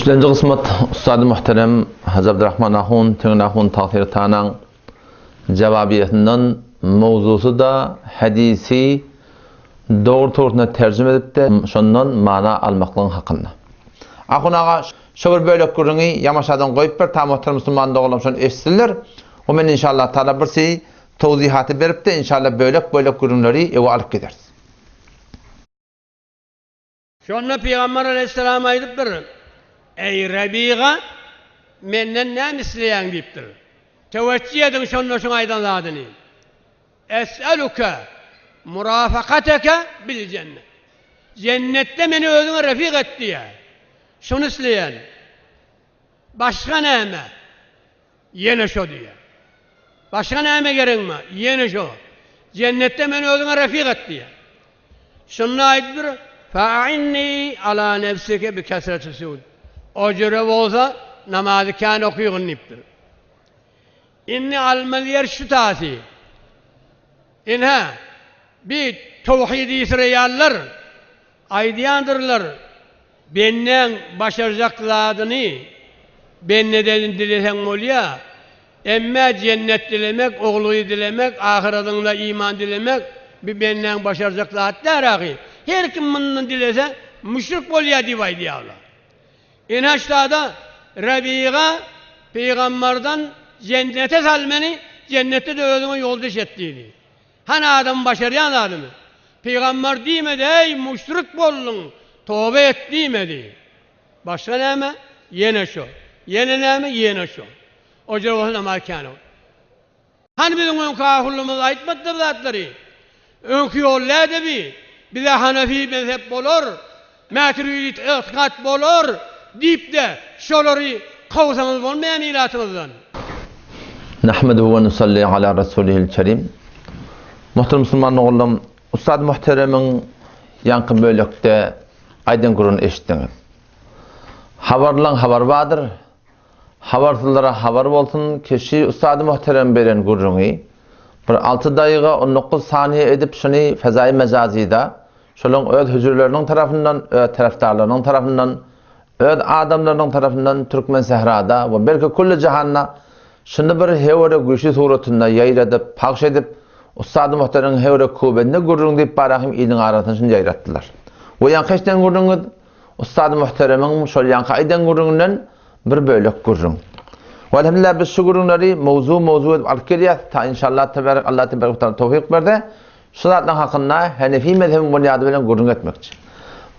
Üçlenji kysmat Ussady Muhterem Hajy Abdyrahman ahun Tegin ahun Tagsyr Tanaň Jawabiýesinden mowzusy-da hadysy dogry togrusyna terjime edip-de şondan mana almaklygyň hakynda. Ahun aga şo bir bölek gürrüňi ýamaşadan goýup ber ta muhterem musulman doganlarym şony eşitsinler we men inşallah taala birsi towzihaty berip-de inşallah bölek-bölek gürrüňleri öe alyp gideris. Şonda Pygamber aleýhissalam aýdypdyr, Eý, Rebiga, menden näme isleýäň diýipdir. Töwekgül ediň şonda şuň aýdan zadyny. Es'eluke murafakateke bil jenne. Jennetde meni özüňe refik et diýýär. Şuny isleýän. Başga näme? Ýene şo diýýär. Başga näme geregiň bar? Ýene şo. Jennetde meni özüňe refik et diýýär. Şunda aýdypdyr, Fa'inni ala nefsike bi kesreti sujud. O jüre bolsa namazy kän okygyn diýipdir. Indi almaly ýer şu tasy. Ine, bi towhidi ýitireýänler aýdýandyrlar, Bendäň başarjak zadyny bendeden dileseň bolýa, emmä jennet dilemek, oglugy dilemek, ahyradyňda iman dilemek bi bendäň başarjak zady däl ahy. Her kim mundan dilese müşrik bolýa diýip aýdýarlar. Ine ştada Rebiga pygambardan jennete sal meni, jennetde-de özüňe ýoldaş et diýdi. Hany adamyň başarýan zadyny? Pygamber diýmedi, Eý, müşrik bolduň, toba et diýmedi. Başga näme? Ýene şo. Ýene näme? Ýene şo. O ýer bolsa namaz kän. Hany biziň öňki ahullymyz aýtmadylar bu zatlary? Öňki ýol näde bi? Bize hanefi mezhep bolar, mätüridi ygtykat bolar diýip-de şolary kowsaňyz bolmaýarmy ilatyňyzdan? Nahmeduhu we nusalli ala rasulihil kerim. Muhterem musulman doganlarym, Ussat Muhteremiň ýaňky bölekde aýdan gürrüňini eşitdiňiz. Habarlyň habary bardyr, habarsyzlara habar bolsun, keşi Ussady Muhterem beren gürrüňi bir alty daýyga 19 saniýe edip şuny fezaýy mejazyda şolaň öz hüjreleriniň tarapyndan, öz tarapdarlarynyň tarapyndan Öz adamlarynyň tarapyndan türkmen sährada we belki külli jahanda şuny bir hewre güýçli suratynda ýaýradyp, pagş edip, Ussady Muhtaryň hewre kubende gürrüň diýip barahym iliň arasynda şuny ýaýratdylar. We ýaňky eşiden gürrüňiz Ussady Muhteremiň şol ýaňky aýdan gürrüňinden bir bölek gürrüň. We elhamdülillah biz şu gürrüňleri mowzu-mowzu edip alyp gelýäs, ta inşallah tebarek Allah tebarek we taala towfyk berse, Şu zatlaryň hakynda Henefi mezhebiň bunýady bilen gürrüň etmekçi.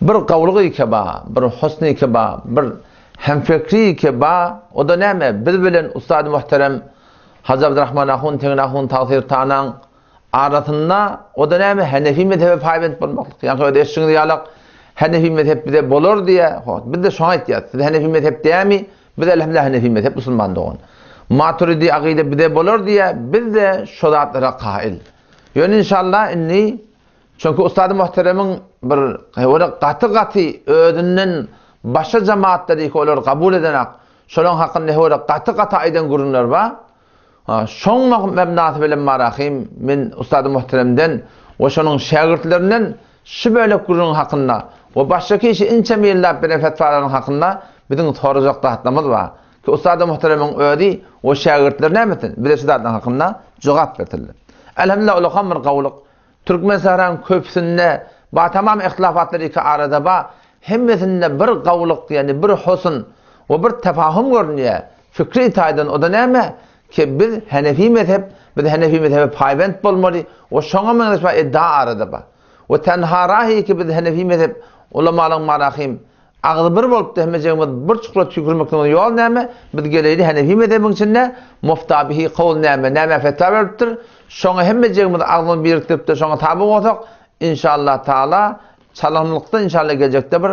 Bir gawulygy keba, bir husny keba, bir hemfekri keba, o-da näme, biz bilen ussady muhterem Hajy Abdyrahman ahun, Tegin ahun, Tagsyr Tanaň arasynda, o-da näme, Henefi mezhebe paýbent bolmaklyk. Ýaňky öde eşitişiňiz ýalak, Henefi mezhep bize bolar diýýär. Ho, biz-de şoňa aýtýas. Siz Henefi mezhep dämi? Biz elhamdülillah Henefi mezhep musulman dogan. Maturidi akyda bize bolar diýýär, biz-de şo zatlara kaýyl. Ýöne inşallah indi çünki Ustady Muhteremiň bir öyle gaty gaty özünden başga jemaatlar ki olar kabul edenak. Şolaň hakynda öyle gaty gaty aýdan gürrüňler bar. Şoň mebnasy bilen marahym men Ustady Muhteremden we şonuň şägirtlerinden şu bölek gürrüň hakynda we başga kişi inçe ýyllap beren fetwalaryň hakynda biziň sorajak zatlarymyz bar. Ki Ussady Muhteremiň özi we şägirtleri näme etsin? Bize şu zatlaryň hakynda jogap bersinler. Elhamdülillah ulakan bir gowulyk. Türkmen sähraň köpüsinde ba tamam ihtilafatlar iki arada ba hemmesinde bir gowulyk ýagny bir husn we bir tefahum görünýär. Fikri taýdan o da näme? Ki biz Henefi mezhep, biz Henefi mezhebe paýbent bolmaly we şoňa meňzeş ba iddia arada ba. We tenha rahi ki biz Henefi mezhep ulamalaryň marahim Agzy bir bolupdy hemmejigimiz bir çukura tüýkürmekden ýol näme? Biz geleýli Henefi mezhebiň içinde mufta bihi kawl näme, nämä fetwa beripdir? Şoňa hemmejigimiz agzymyzy birikdiripde şoňa taby bolsak, inşallah taala çalymlykda inşallah geljekde bir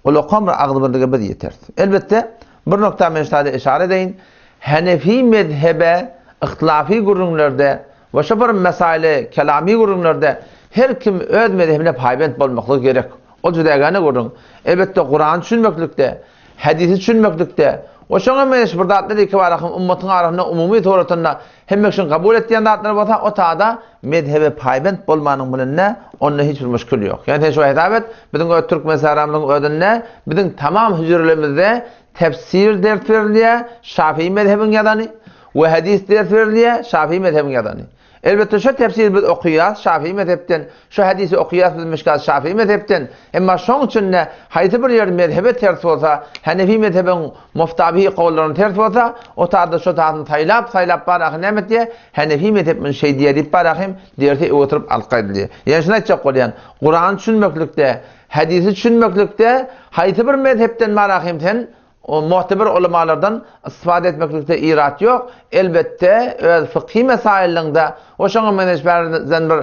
ulakan bir agzybirlige biz ýeteris. Elbetde bir nokta men şu taýda işara edeýin. Henefi mezhebe yhtilafy gürrüňlerde we şo bir mesaili kelamy gürrüňlerde her kim öz mezhebine paýbent bolmaklygy gerek. Ol jüdägäne gürrüň. Elbetde, Kurany düşünmeklikde, hadysy düşünmeklikde we. We şoňa meňzeş bir zatlar iki bar ahym ummatyň arasynda umumy suratynda hemme kişiň kabul etýän zatlary bolsa o tada mezhebe paýbent bolmanyň bilende onda hiç bir müşkil ýok. Ýani sen şu hesap et biziň öz türkmen sähramyzyň özünde biziň tamam hüjrelerimizde tefsir ders berilýär şafii mezhebiň ýazany we hadis ders berilýär şafii mezhebiň ýazany. Elbetde şo tefsiri biz okaýas Şafii mezhepden, şo hadisi okaýas biz Mişkat Şafii mezhepden, emma şoň içinde haýsy bir ýer mezhebe ters bolsa, Hanefi mezhebiň muftabihi kowllaryna ters bolsa, o taýda şo taýyny saýlap, saýlap bar ahy näme etýär, Hanefi mezhep muny şeý diýýär diýip bar ahym dersi öe oturyp alyp gaýdylýar. Ýöne şuny aýtjak bolýan, Kurany düşünmeklikde, hadisi düşünmeklikde haýsy bir mezhepden bar ahym sen O mu'teber ulamalardan istifade etmeklikde irat ýok. Elbetde, öz fykhy mesailliňde we şoňa meňzeş bärden bir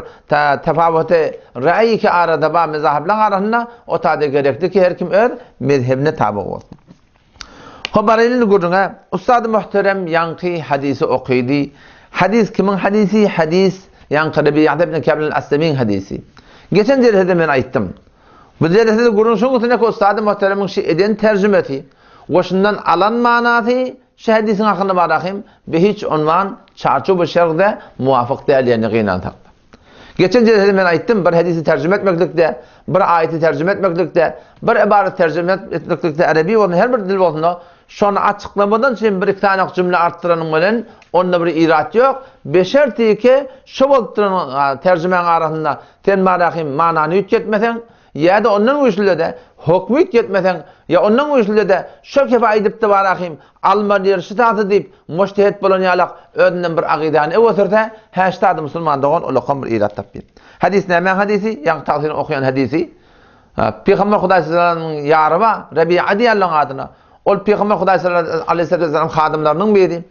tefawuty ra'ý ki arada bar mezahibleň arasynda o taýda gerekli ki her kim öz mezhebine taby bolsun. Hop baraýyn indi gürrüňe. Ussady muhterem ýaňky hadysy okydy. Hadys kimiň hadysy? Hadys ýaňky Rebi'at ibn Ka'b al-Aslamiň hadysy. Geçen jeresede men aýtdym. Bu dersde gürrüň şoň üstündeki ussady muhteremiň şi eden terjimesi we şundan alan manasy şu hadisiň hakynda barahym bi hiç unwan çarçuwy şergde muwafyk däl diýenine gynansakda. Geçen jelsede men aýtdym bir hadisi terjime etmeklikde, bir aýaty terjime etmeklikde, bir ybarat terjime etmeklikde erebi bolsun her bir dil bolsun şony açyklamadan üçin bir iki sany jümle artdyranyň bilen onda bir irat ýok. Beşerti ki şo bolup duran terjimäň arasynda Sen barahym manany üýtgetmeseň, ýa-da ondan güýçlüde-de hokmy üýtgetmeseň, ýa ondan güýçlüde-de şo kefe aýdypdy barahym, almaly ýeri şu taýda diýip, mujtehet bolan ýalak özünden bir agydany öňe sürse, hä şu taýda musulman dogan ulakam bir irat tapýar. Hadys nämäň hadysy? Ýaňky tagsyryň okaýan hadysy. Pygamber Hudaý sallallahu ýary bar, Rabi'a diýýärler adyna. Ol Pygamber Hudaý sallallahu aleyhi ve sellem hadymlarynyň biri.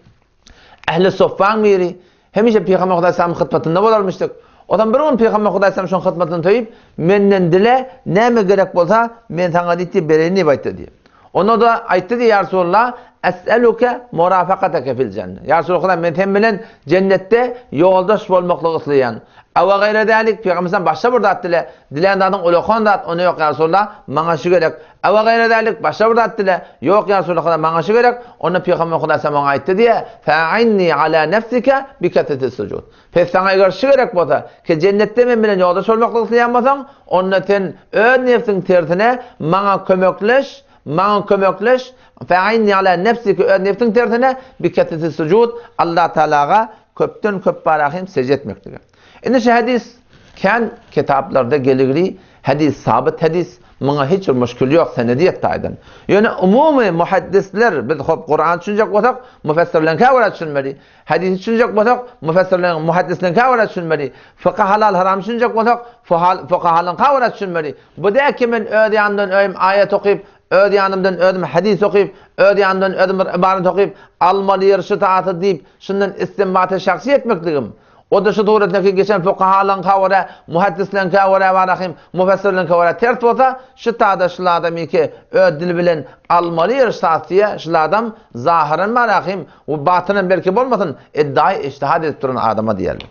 Ähli soffaň biri hemişe Pygamber Hudaý salam hyzmatynda bolarmyşdyk. Ondan bir gün Pygamber Hudaý salam şoň hyzmatyny söýüp, menden dile, näme gerek bolsa, men saňa diýdi, bereýin diýip aýtdy diýip. Onda da aýtdy diýip, ýa Resulallah, es'eluke murafakatake fil jenne. Ýa Resulallah, men sen bilen jennetde ýoldaş bolmaklygy isleýän. Awa gaýra dälik, Pygamber salam başga bir zat dile, dilän zadyň ulakan zat, onda ýok ýa Resulallah, maňa şu gerek. Ewa gaýra dälik, başga bir zat dile. Ýok, ýa Resulallah, maňa şu gerek. Onda Pygamber Hudaý saňa maňa aýtdy diýýär, Fa'inni ala nefsike bi kesretis sujud. Pes saňa eger şu gerek bolsa, ki jennetde men bilen ýoldaş bolmaklygy isleýän bolsaň, onda sen öz nefsiň tersine maňa kömekleş, maňa kömekleş, Fa'inni ala nefsike öz nefsiň tersine bi kesretis sujud, Allah Tagalaga köpden köp barahym sežde etmeklige. Indi şu hadys kän kitaplarda geligli hadys sabyt hadys muňa hiç bir muşkil ýok senediýet taýdan. Ýöne umumy muhaddisler biz hop Kurany düşünjek bolsak müfessirleňkä görä düşünmeli. Hadysy düşünjek bolsak müfessirleň muhaddisleňkä görä düşünmeli. Fykh halal haram düşünjek bolsak fukahalaňka görä düşünmeli. Bu däl ki men öz ýanymdan öýüm aýat okyp öz ýanymdan özüm hadys okyp öz ýanymdan özüm bir ybarat okyp almaly ýeri şu taýda diýip şundan istinbaty şahsy etmekligim. O-da şu suratdaki geçen fukahalaryňka görä, muhaddisleriňkä görä barahym, mufessirleriňkä görä ters bolsa, şu tada şul adamyky öz dili bilen almaly ýeri şat diýýär, şul adam zahyran barahym we batynan belki bolmasyn, iddiaýy ijtihad edip duran adama diýerler.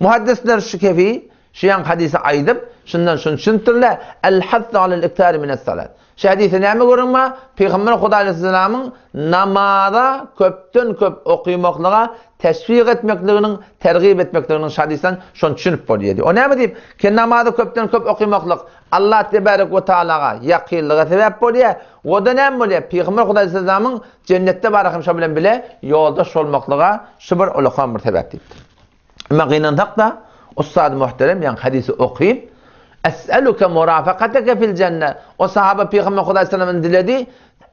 Muhaddisler şu kefi, şu ýaňky hadysy aýdyp, şundan şuny düşünipdirler, El-hassu alel-iktari mines-salat. Şu hadysda näme görüň bar? Pygamber Hudaý aleyhisselamyň namaza köpden köp okymaklyga teşwik etmekliginiň, tergip etmekliginiň şu hadysdan şony düşünip bolýar diýip. O näme diýip? Ki namazy köpden köp okymaklyk Allah tebarek we taalaga ýakynlyga sebäp bolýar. O-da näme bolýar? Pygamber Hudaý aleyhisselamyň jennetde bar hem şo bilen bile ýoldaş bolmaklyga şu bir ulakan bir sebäp diýipdir. Emma gynansak-da, ussady muhterem ýaňky hadysy okyp, Es'eluke murafakateke fil jenne. O sahaba Pygamber Hudaý sallamdan diledi,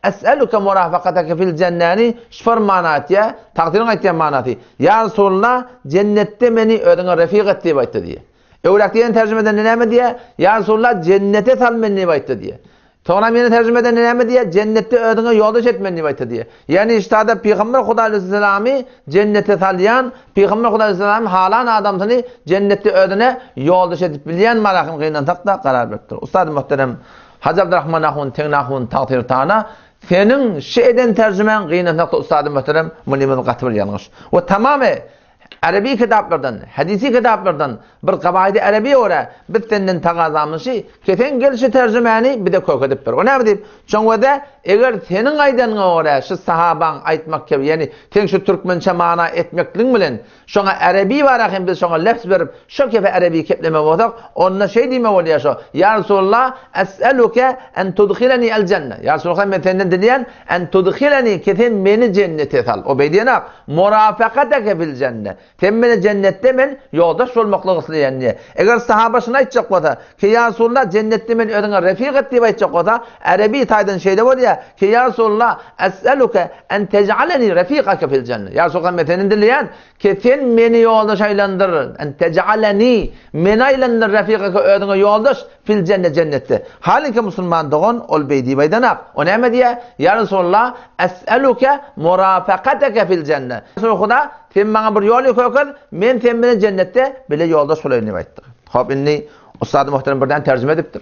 Es'eluke murafakateke fil jennäni şu bir mana aýtýar, tagsyryň aýtýan manasy, Ýa Resulallah, jennetde meni özüňe refik et diýip aýtdy diýýär. Öwrak diýen terjimede näme diýýär? Ýa Resulallah, jennete sal meni diýip aýtdy diýýär. Soňra ýene terjime edende näme diýýär? Jennetde özüňe ýoldaş et meni diýip aýtdy diýýär. Ýagny iştada Pygamber Hudaý aleyhissalamy jennete salýan, Pygamber Hudaý aleyhissalamy halan adamsyny jennetde özüne ýoldaş edip bilýän malahym gynansak-da karar beripdir. Ustad muhterem Hajy Abdurrahman ahun Teňni ahun tagsyr tana seniň şu eden terjimäň gynansak-da ustad muhterem muny gaty bir ýalňyş. We tamamy. Erebi kitaplardan, hadisi kitaplardan bir gawaýdy erebiýe görä biz senden tagazamyz şi, ki sen gel şu terjimäni bize kök edip ber. O näme diýip, Çoňňede eger seniň aýdanyňa görä şu sahabaň aýtmak kebi, ýagny seň şu türkmençe mana etmekligiň bilen şoňa erebi bara hem biz şoňa lefz berip şo kefe erebi kepleme bolsak, onda şeý diýme bolýar şo, Ýa Resulallah, es'eluke en tudhileni el jenne. Ýa Resulallah men senden dileýän en tudhileni ki sen meni jennete sal. O beý diýenak, murafakateke fil jenne. Sen meni jennetde men ýoldaş bolmaklygy isleýän diýýär. Eger sahaba şuny aýtjak bolsa, ki ýa Resulallah jennetde meni özüňe refik et diýip aýtjak bolsa, erebi taýdan şeýle bolýar, ki ýa Resulallah es'eluke en tej'aleni refikake fil jenne. Ýa Resulallah men senden dileýän, ki sen meni ýoldaş aýlandyr, en tej'aleni, meni aýlandyr refikake özüňe ýoldaş fil jenne jennetde. Halinki musulman dogan ol beý diýip aýdanak. O näme diýýär? Ýa Resulallah es'eluke murafakateke fil jenne. Resul Huda Sen maňa bir ýol kökez, men sen bilen jennetde bile ýoldaş bolaýyn diýip aýtdy. Hop, indi ussady muhterem birden terjime edipdir.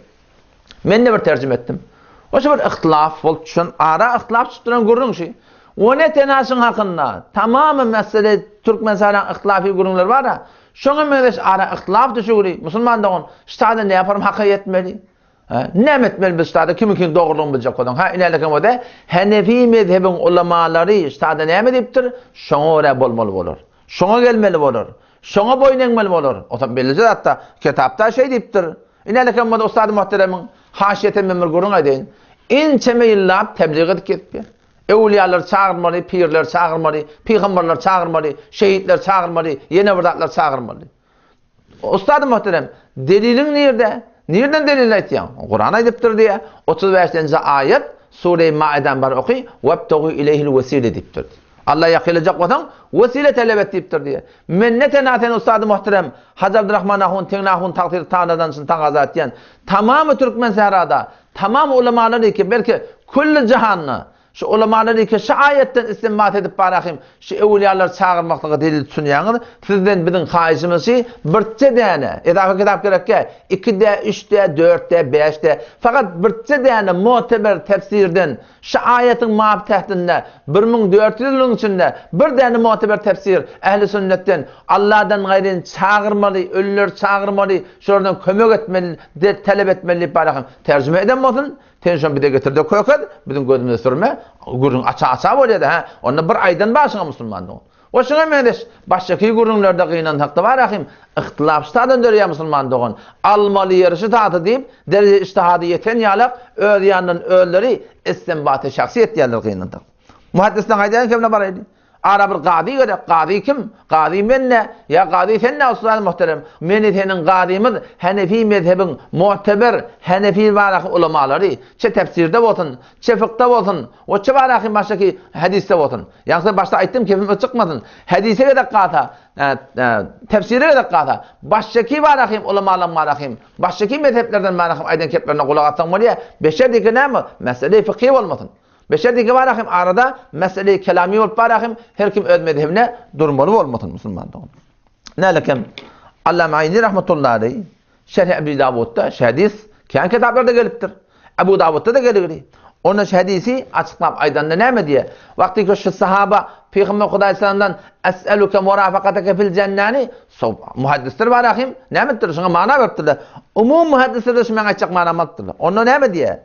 Men-de bir terjime etdim. Oşa bir yhtylaf bolup düşen, ara yhtylaf çykyp duran gürrüň şi. O ne tenaşyň hakynda, tamamy mesele Türkmenistanyň yhtylafy gürrüňleri bar-a, şoňa meňzeş ara yhtylaf düşügri, musulman dogan, ştada ne yaparym haka ýetmeli? Hä, näme etmeli biz ştada kimikiň dogrulygyny biljek bolsaň? Hä, inälekem o-da Henefi mezhebiň ulamalary ştada näme diýipdir? Şoňa görä bolmaly bolar. Şoňa gelmeli bolar. Şoňa boýun egmeli bolar. Otam bellije zatda, kitapda şeý diýipdir. Inälekem o-da ussady muhteremiň haşiýetine men bir gürrüň aýdaýyn. Ençeme ýyllap teblig edip gezipdir. Öwlüýalary çagyrmaly, pirleri çagyrmaly, pygamberleri çagyrmaly, şehitleri çagyrmaly, ýene bir zatlar çagyrmaly. Ustady muhterem, deliliň nirde? Nirden delil aýtýaň? Kuran aýdypdyr diýýär. 35-nji aýat, Sure-i Maiden bar oky, Webtegu ileyhil wesile diýipdir. Alla ýakynlajak bolsaň, wesile talap et diýipdir diýýär. Men ne tena sen ustady muhterem, Hajy Abdurrahman ahun, Teňňe ahun tagsyr Tanadan şuny tagaza etýän. Tamamy türkmen sährada, tamam ulamalar ki, belki külli jahanda Şu ulamalar eke şu aýatdan istinbat edip barahym şu öwülýalary çagyrmaklyga delil tutunýaňyz, sizden biziň haýyşymyz şi birçe däne, edafa kitap gerekgä, iki dä, üç dä, dört dä, bäş dä, fakat birçe däne muteber tefsirden şu aýatyň mabtähtinde 1400 ýylyň içinde bir däne muteber tefsir ähli sünnetden Alladan gaýryn çagyrmaly, ölüleri çagyrmaly, şolardan kömek etmeli, talep etmeli diýip barahym terjime eden bolsun, Sen şony bize getir-de kökez, biziň gözümize sürme, gürrüň aça-aça bolýa-da, hä? Onda bir aýdan bar şuňa musulmandygyň. We şuňa meňzeş başgaky gürrüňlerde gynansak-da bar ahym, yhtylaf şu taýdan döreýär musulman dogan. Almaly ýeri şu taýda diýip, dereje ijtihady ýeten ýalak öz ýanyndan özleri istinbaty şahsy etýärler gynansak. Muhaddisleň aýdýan kemine baraýly. Ara bir gazy gerek. Gazy kim? Gazy men-dä. Ýa gazy sen-dä, ustazy muhterem. Meni seniň gazymyz Henefi mezhebiň mu'teber Henefi baraky ulamalary, çe tefsirde bolsun, çe fykda bolsun, we çe baraky başdaky hadysda bolsun. Ýagny başda aýtdym kepim öt çykmasyn. Hadise gezek galsa, tefsire gezek galsa, başdaky baraky ulamalaryň baraky, başdaky mezheplerden baraky aýdan keplerine gulak assaň bolýar. Beşer diýki näme? Mesele fykhy bolmasyn. Beşer diki bar ahim arada mesele kelami bolup bar ahim her kim öz mezhebine durmaly bolmasyn musulman dogan. Nälekem Allama Aýni rahmetullahi aleyh Şerh Ebu Dawudda şu hadis kän kitaplarda gelipdir. Ebu Dawudda da geligli. Onda şu hadisi açyklap aýdanda näme diýýär? Wagty ki şu sahaba Pygamber Hudaý sallamdan Es'eluke murafakateke fil jennani so muhaddisler bar ahim näme diýipdir? Şuňa mana beripdirler. Umum muhaddisler şu men aýtjak manamy alypdyrlar. Onda näme diýýär?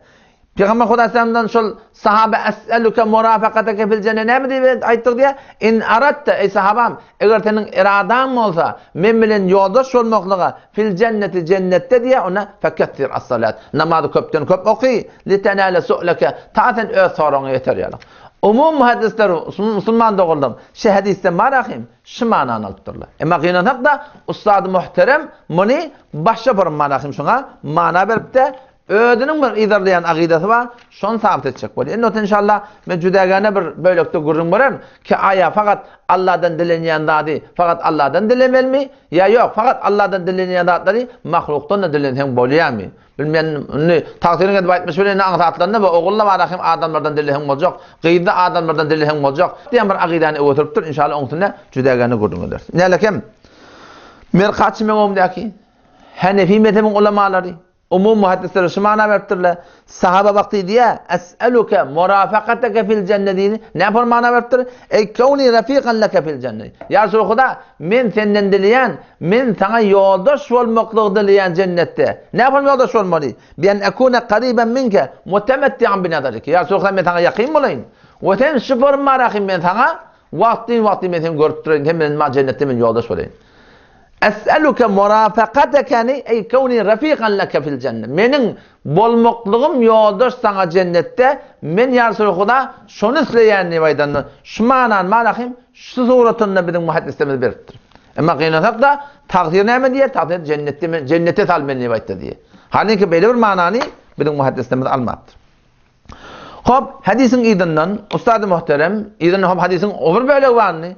Pygamber Hudaýsamdan şol sahaba es'eluke murafakateke fil jenne näme diýip aýtdyk diýýär? In aratta eý sahabam, eger seniň iradaň bolsa, men bilen ýoldaş bolmaklyga fil jenneti jennetde diýýär, onda fekessir as-salat. Namazy köpden köp oky, litenale su'leke, ta sen öz soragyňa ýeter ýaly. Umum muhaddisler, musulman doganlarym, şu hadysdan bar ahim, şu manany alypdyrlar. Emma gynansak-da, ussady muhterem muny başga bir mana ahim şuňa mana beripde, Özüniň bir yzarlaýan akydasy bar, şony sabyt etjek bolýar. Indi bolsa inşallah men jüdägäne bir bölekde gürrüň bererin ki aýa fakat Allahdan dilenýän zady fakat Allahdan dilemelimi ýa ýok fakat Allahdan dilenýän zatlary mahlukdan-da dilenseň bolýarmy? Bilmeýän indi tagsyryň edip aýtmyş bilen indi aňsatlandy bu ogul-da bar ahim adamlardan dileseň boljak, gyz-da adamlardan dileseň boljak diýen bir akydany öňe sürüpdir. Inşallah oň üstünde jüdägäne gürrüň ederis. Nälekem Merkaçy meň öňümdäki Henefi mezhebiň ulamalary. Umumy muhaddisler şu mana beripdirler. Sahaba wagty diýýär, Es'eluke murafakateke fil jenne diýdi. Näme mana beripdir? Eý kewni rafikan leke fil jenne. Ýa Resul Huda, men senden dileýän, men saňa ýoldaş bolmaklygy dileýän jennetde. Näme ýoldaş bolmaly? Bi en ekune kariben minke mutemettian bi nazarike. Ýa Resul Huda, men saňa ýakyn bolaýyn. We sen şu formarahym men saňa wagtyn-wagtyn men seni görüp duraýyn, sen bilen maňa jennetde men ýoldaş bolaýyn. Es'eluke murafakatekeni eý kewni rafikan leke fil jenne. Meniň bolmaklygym ýoldaş saňa jennetde, men ýa Resuly Huda şony isleýän diýip aýdanda, şu manany malahym şu suratynda biziň muhaddislerimiz beripdir. Emma gynansak-da, tagsyr näme diýýär? Tagsyr jennetde men jennete sal meni diýip aýtdy diýýär. Halynki beýle bir manany biziň muhaddislerimiz almapdyr. Hop, hadisiň yzyndan ustady muhterem, yzyndan hop hadisiň o bir bölegi barny.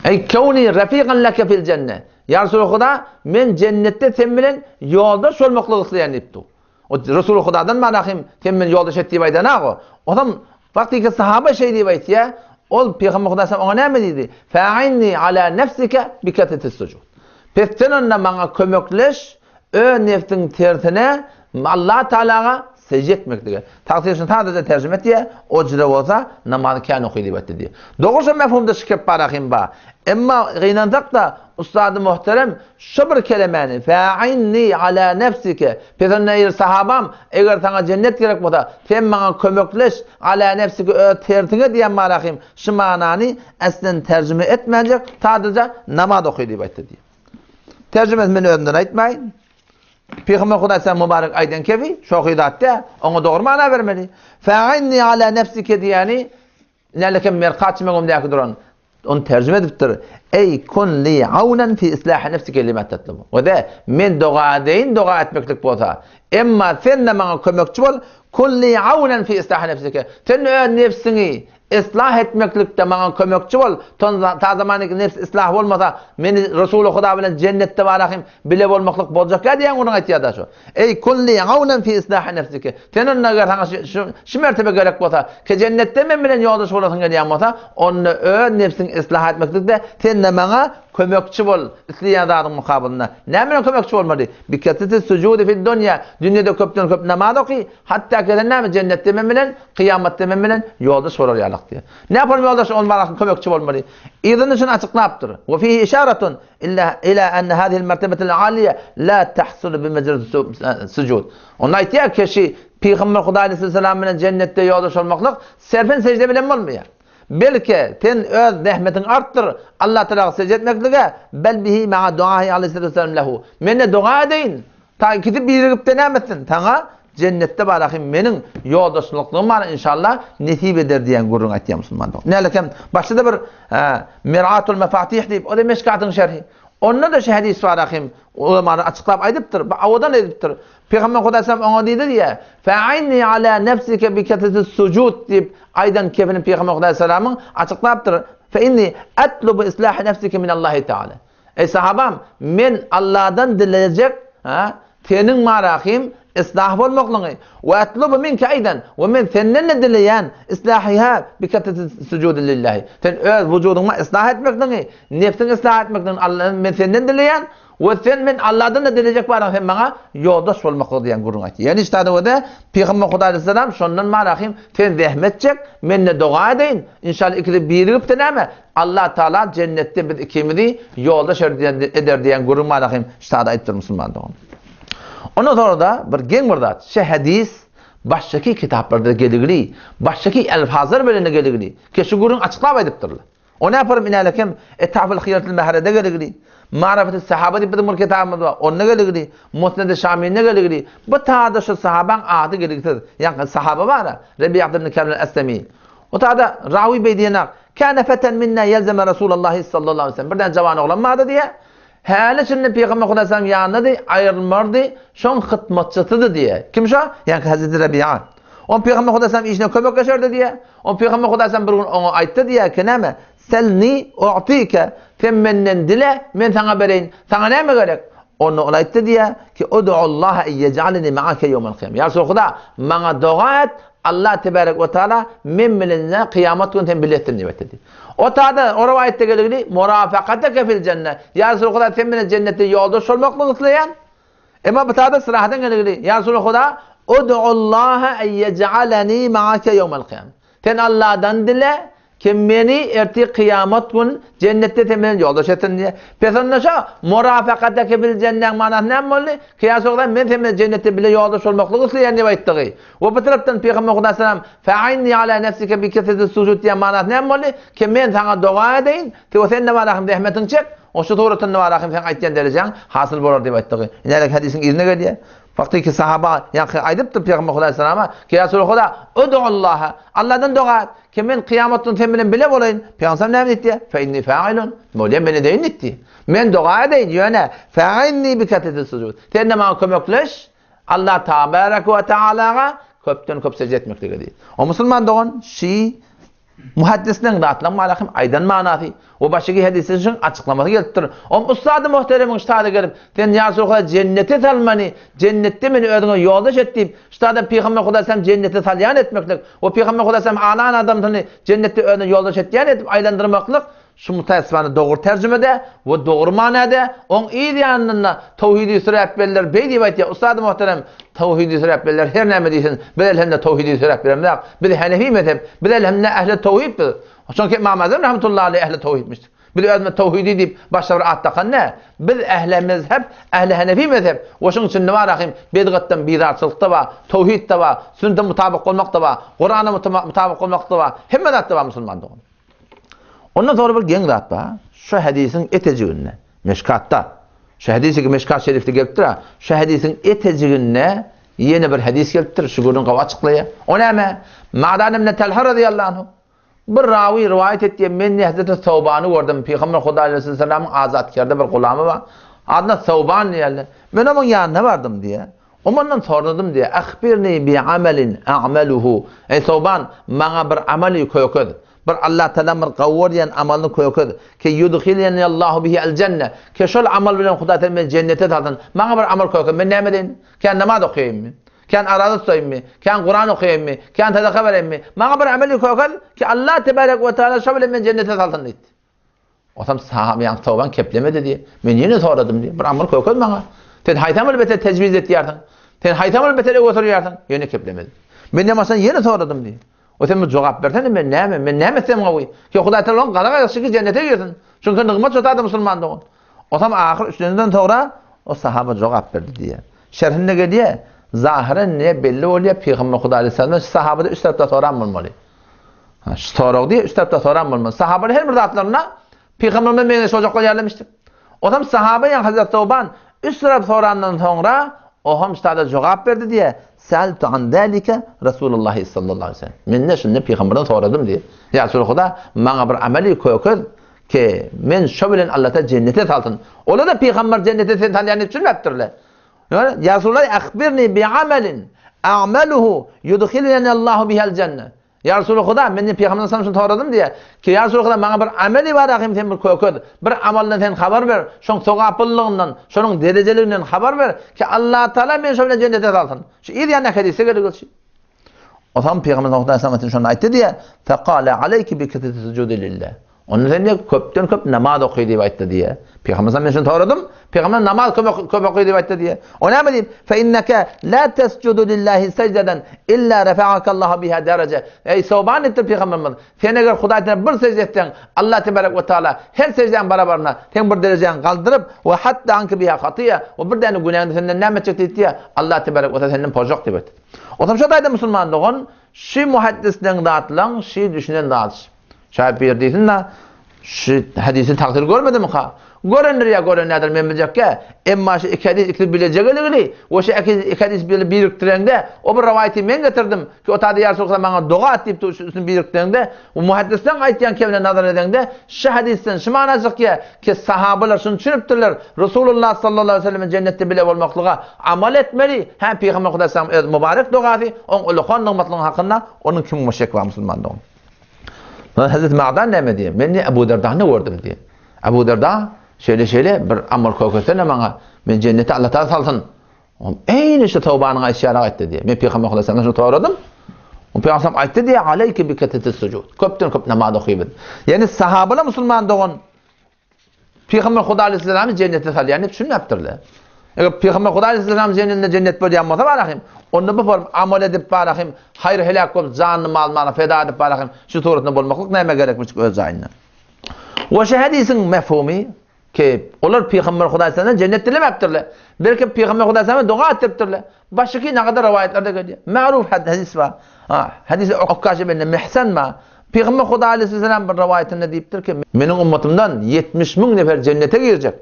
Eý kewni rafikan leke fil jenne. Ýa Resuly Huda, men jennetde sen bilen ýoldaş bolmaklygy isleýän diýipdi. O Resuly Hudadan mana hem sen bilen ýoldaş et diýip aýdan-a o. Onam wagtyky sahaba şeý diýip aýtýar, ol Pygamber Huda oňa näme diýdi? Fa'inni ala nefsike bi kesretis sujud. Pes sen onda maňa kömekleş, öz nefsiň tersine Allah Taalaga Sejde etmeklige. Tagsyr şuny sadaja terjime etýär, Ojra bolsa, namazy kän oky diýip aýtdy diýýär. Dogry şo mefhumda şikep bar ahim bar. Emma gynansak-da, ussady muhterem şo bir kelemäni, Fa'inni ala nefsike, Pes onda eý sahabam, eger saňa jennet gerek bolsa, sen maňa kömekleş, ala nefsike öz tersiňe diýen bar ahim, şu manany eslen terjime etmänjek, sadaja namaz oky diýip aýtdy diýýär. Terjimesini men özümden aýtmaýyn. Pygamber Hudaý sen mübarek aýdan kebi, şohy zat dä, oňa dogry mana bermeli. Fa'inni ala nefsike diýeni nälekem merkat meňimdäki duran ony terjime edipdir. Eý kun li aunan fi islahi nefsike lima tatlubu. We de men doga edeýin, doga etmeklik bolsa. Emma sen de maňa kömekçi bol, kun li aunan fi islahi nefsike. Sen öz nefsiňi Yslah etmeklikde maňa kömekçi bol, ta zamaniki nefs yslah bolmasa, meni Resuly Huda bilen jennetde barahym bile bolmaklyk boljakýa diýen gürrüň aýtýar-da şu. Eý, kulli awnan fi islahi nefsike. Sen onda eger saňa şu şu mertebe gerek bolsa, ki jennetde men bilen ýoldaş bolasyň gelýän bolsa, onda öz nefsiňi yslah etmeklikde sen-de maňa kömekçi bol, isleýän zadyň mukabylynda. Näme bilen kömekçi bolmaly? Bikesreti sujudi fid dunýa, dünýede köpden köp namaz oky, hatda ki sen näme jennetde men bilen Kyýamatda men bilen ýoldaş bolar ýalyk diýýär. Näpol ýoldaş ol maňa kömekçi bolmaly? Yzyny şuny açyklapdyr. Wa fihi işaratun illa ila enne hazihi'l mertebete'l aliýe la tahsulu bi mejredi sujud. Onda aýtýar ki, şi Pygamber Hudaý aleyhisselam bilen jennetde ýoldaş bolmaklyk serpen sejde bilen bolmaýar. Belki sen öz zähmetiňi artdyr Allah Tagala sejde etmeklige, bel bihi ma'a duahi aleyhisselam lehu. Men-de doga edeýin. Ta ikisi birigip-de näme etsin? Saňa jennetde barahym meniň ýoldaşlyklygym bar inşallah nesip eder diýen gürrüň aýtýar musulman dogan. Nälekem başda-da bir Miratul Mefatih diýip, o-da Meşkatyň şerhi. Onda-da şu hadys barahym ulamalar açyklap aýdypdyr, bir owadan edipdir. Pygamber Hudaý sallam oňa diýdi diýýär, Fa'inni ala nefsike bi kesretis sujud diýip aýdan kepini Pygamber Hudaý salamyň açyklapdyr. Fe inni atlubu islaha nefsike minallahi taala. Eý sahabam, men Allahdan dilejek, ha, seniň marahym islah bolmaklygyňy, we atlubu minke aýdan, we men senden-de dileýän, islahiha bi kasrati sujudi lillahi. Sen öz wujudyňy islah etmekligiňi, nefsiňi islah etmekligiňi Allahdan men senden dileýän, we sen men Allahdan-da dilejek baryň sen maňa ýoldaş bolmaklygy diýen gürrüň aýtdy. Ýani ştada we Pygamber Hudaý aleyhisselam şondan marahym sen zähmet çek, men-de doga edeýin, inşallah ikisi birigip-de näme? Allah Taala jennetde biz ikimizi ýoldaş eder diýen gürrüň bar hem ştada aýdypdyr musulman dogan. Ondan sonra da bir geň bir zat, şu hadis başdaky kitaplarda geligli, başdaky elfazlar bilen geligli. Ki şu gürrüň açyklap aýdypdyrlar. O näparyp inälekem Etaful Hyýatul Mehrede geligli, Marafetü Sahaba diýip biziň bir kitabymyz bar, onda geligli, Musned-i Şaminde geligli. Bu tada şu sahabaň ady geligsiz. Ýa sahaba bar, Rebi'a ibn Ka'b al-Aslami. O tada Rawi beý diýenak, Kâne feten minnâ yelzeme Resûlallâhi sallallahu aleýhi ve sellem. Birden jawan oglan bardy diýýär. Häli şindi Pygamber Hudaý sallam ýanyndady, aýrylmardy, şoň hytmatçysydy diýýär. Kim şo? Ýaňky Hezreti Rebi'a. On Pygamber Hudaý sallam işine kömekleşerdi diýýär. On Pygamber Hudaý sallam bir gün oňa aýtdy diýýär ki, näme? Selni u'tike. Sen menden dile, men saňa bereýin. Saňa näme gerek? Onda ol aýtdy diýýär ki, Ud'ullaha en yec'aleni ma'ake ýewmel kyýame. Ýa Resul Huda, maňa doga et, Allah tebarek we taala men bilen kyýamat güni sen bile etsin diýip aýtdy. O tada o rowaýatda geligini murafakateke fil jenne. Ýa Resul Huda sen bilen jennetde ýoldaş bolmaklygy isleýän. Emma bu taýda syrahadan geligili, Ýa Resulallah Huda, Ud'ullaha en yej'aleni ma'ake ýewmel kyýame. Sen Allahdan dile, ki meni ertir kyýamat gün jennetde sen bilen ýoldaş etsin diýe. Pes onda şo murafakateke bil jennäň manasy näme boldy? Ki ýa Resulallah men sen bilen jennetde bile ýoldaş bolmaklygy isleýän diýip aýtdygy. We bu tarapdan Pygamber Huda salam Fa'inni ala nefsike bi kesreti sujud diýen manasy näme boldy? Ki men saňa doga edeýin, ki sen de barahym zähmetiňi çek, o şu suratynda barahym seň aýtýan derejäň hasyl bolar diýip aýtdygy. Ine hadisiň yzyna gelýär. Wagty ki sahaba ýaňky aýdypdyr Pygamber Hudaý salama, ki ýa Resulallah, Udullaha, Allahdan doga et, ki men kyýamat gün sen bilen bile bolaýyn. Pygamber näme diýdi? Fe inni fa'ilun. Bolýa men edeýin diýdi. Men doga edeýin, ýöne fa'inni bi katati sujud. Sen de maňa kömekleş. Allah tabaraka we taalaga köpden köp secde etmeklige diýdi. O musulman dogan şi Muhaddisleň zatlaň malahym aýdan manasy we başygy hadysy şuň açyklamasy gelipdir. Om ussady muhteremiň ştada gelip, sen ýa Resulallah jennete sal meni, jennetde meni özüňe ýoldaş et diýip, ştada Pygamber Huda sen jennete salýan etmeklik we Pygamber Huda sen alan adamsyny jennetde özüne ýoldaş etýän edip aýlandyrmaklyk şu mutaessifana dogry terjimede we dogry manada oň yz ýanynda towhidi süräp berler beý diýip aýtýar ussady muhterem Towhidi süräp berler her näme diýsin, biz elhemde towhidi süräp beremzok. Biz henefi mezhep, biz elhemde ähli towhid biz. Çünki Imam Azam rahmetullahi aleyh ähli towhidmiş. Biz özümiz towhidi diýip başga bir at dakan däl. Biz ähli mezhep, ähli henefi mezhep. We şuň içinde bar ahim bidgatdan bizarçylyk-da bar, towhid-de bar, sünnete mutabyk bolmak-da bar, Kurana mutabyk bolmak-da bar, hemme zat-da bar musulman dogan. Ondan sonra bir geň zat bar. Şu hadisiň etejiginde, Meşkatda, şu hadisi ki Meşkat şerifde gelipdir, şu hadisiň etejiginde ýene bir hadis gelipdir, şu gürrüň gawy açyklaýar. O näme? Ma'dan ibn Talha radıyallahu anhu bir rawi riwayet etdi, men Hazreti Sawbany gördüm. Pygamber Hudaý aleyhisselamyň azat kerde bir gulamy bar. Adyna Sawban diýerler. Men onuň ýanyna bardym diýär. O mundan soradym diýýär, Ahbirni bi amelin a'meluhu. Eý Sowban, maňa bir amaly kökez. Bir Allah Tagalaň bir gowy görýän amalyny kökez. Ki yudhileni Allahu bihi el jenne. Ki şol amal bilen Hudaý Tagala meni jennete salsyn. Maňa bir amal kökez. Men näme edeýin? Kän namaz okaýynmy? Kän araza tutaýynmy? Kän Kuran okaýynmy? Kän sadaka bereýinmi? Maňa bir amaly kökez ki Allah tebarek we taala şo bilen meni jennete salsyn diýdi. Otam sahaba ýaňky Towban keplemedi diýip, men ýene soradym diýip, bir amal kökez maňa. Sen haýsy amaly beter tejwiz etýärsiň? Sen haýsy amaly beter öňe sürýärsiň? Ýene keplemedi. Men näme sen ýene soradym diýip. O sen bir jogap bersene, men näme, men näme etsem gowy? Ki Hudaý Tagala oň gazak aýaksy ki jennete girsin. Çünki nygmat şo taýda musulman dogan. Otam ahyr üçleniden soňra o sahaba jogap berdi diýýär. Şerhinde gelýär, zahyran ne belli bolýar, Pygamber Hudaý aleyhissalam sahabada üç tarapda soran bolmaly. Ha, şu sorag diýip, üç tarapda soran bolmaz. Sahabalar her bir zatlarynda Pygamberimize meňzeş boljaklar ýerlemişdir. Otam sahaba ýa Hazrat Tawban üç tarap sorandan soňra o hem ştada jogap berdi diýe, Sa'altu an zalika Rasulullah sallallahu aleyhi ve sellem. Men ne şunda Pygamberden soradym diýe. Ýa Rasul Huda, maňa bir ameli kökez ki men şo bilen Allah ta cennete salsyn. Olar da Pygamber cennete sen salýan diýip düşünmepdirler. Ýa Resulallah, ahbirni bi amelin a'maluhu yudkhiluni Allahu bihal jenne. Ýa Resulallah, Huda, men diýip Pygamberden sallam şuny soradym diýýär. Ki ýa Resulallah, maňa bir ameli bar ahim sen bir kökez, bir amaldan sen habar ber, şoň sogaplylygyndan, şonuň derejeliginden habar ber ki Allah Taala meni şo bilen jennete salsyn. Şu yz ýany hadisde gelip şu. O zaman Pygamber sallallahu aleyhi ve sellem şony aýtdy diýýär. Fekale aleyki bi kesreti sujudi lillah. Onda sen diýip köpden köp namaz oky diýip aýtdy diýýär. Pygamber sallallahu aleyhi ve soradym. Pygamber namaz köp köp oky diýip aýtdy diýýär. O näme diýip? Fe inneke la tesjudu lillahi sajdadan illa rafa'aka Allahu biha daraja. Ey Soban diýipdir pygamberimiz. Sen eger Hudaý Teala bir secde etseň, Allah tebarek we taala her secdäň barabaryna seň bir derejäňi galdyryp we hatta anki biha hatiýa we bir däne günäňi senden näme etjek diýipdi. Allah tebarek we taala senden pozjak diýip aýtdy. Otam şo taýda musulman dogan şi muhaddisleň zatlaň şi düşünen zat. Şaýat bir diýsin-de, şu hadisi tagsyr görmedimika? Görendir ýa gören nädir men biljekge. Emma şu iki hadis ikisi bilejegeligini we şu iki hadis biri birikdireňde, o bir rowaýaty men getirdim ki o taýda ýa Resulallah maňa doga et diýipdi, şu üstüni birikdireňde, bu muhaddisleň aýtýan kemine nazar edeňde, şu hadisden şu mana çykýar ki sahabalar şuny düşünipdirler, Resulullah sallallahu aleyhi ve sellemiň jennetde bile bolmaklyga amal etmeli, hä Pygamber Hudaý sallam öz mübarek dogasy, oň ullakan nygmatlygyň hakynda onuň kim müşrik we musulmandygyny. Hazreti Ma'dan näme diýýär? Men diýýär, Ebu Derdany gördüm diýýär. Ebu Derda şeýle-şeýle bir amal köketsene maňa, men jennete Allah Taala salsyn. Oňa eýni şu Tawbanyň aýtşy ýaly aýtdy diýýär. Men Pygamber sallallahu aleyhi ve sellem soradym. O Pygamber aýtdy diýýär, aleyke bi ketetis sujud. Köpden köp namaz okyber. Ýani sahabalar musulman dogan Pygamber Huda aleyhissalamy jennete salýan diýip düşünmepdirler. Eger Pygamber Hudaý aleyhisselam jennetinde jennet bolýan bolsa barahym, onda bu form amal edip barahym, haýyr heläk bolup janyny mal malyny feda edip barahym, şu suratynda bolmaklyk nämä gerekmiş öz jaýynda. We şu hadisiň mefhumy ki, olar Pygamber Hudaý aleyhisselamdan jennet dilemäpdirler. Belki Pygamber Hudaý aleyhisselama doga etdiripdirler. Başyky nagada rowaýatlarda gelýär. Maruf hadis bar. Ha, hadisi Okkaş ibn Mihsan bar. Pygamber Hudaý aleyhisselam bir rowaýatynda diýipdir ki, meniň ummatymdan 70 müň nefer jennete girjek.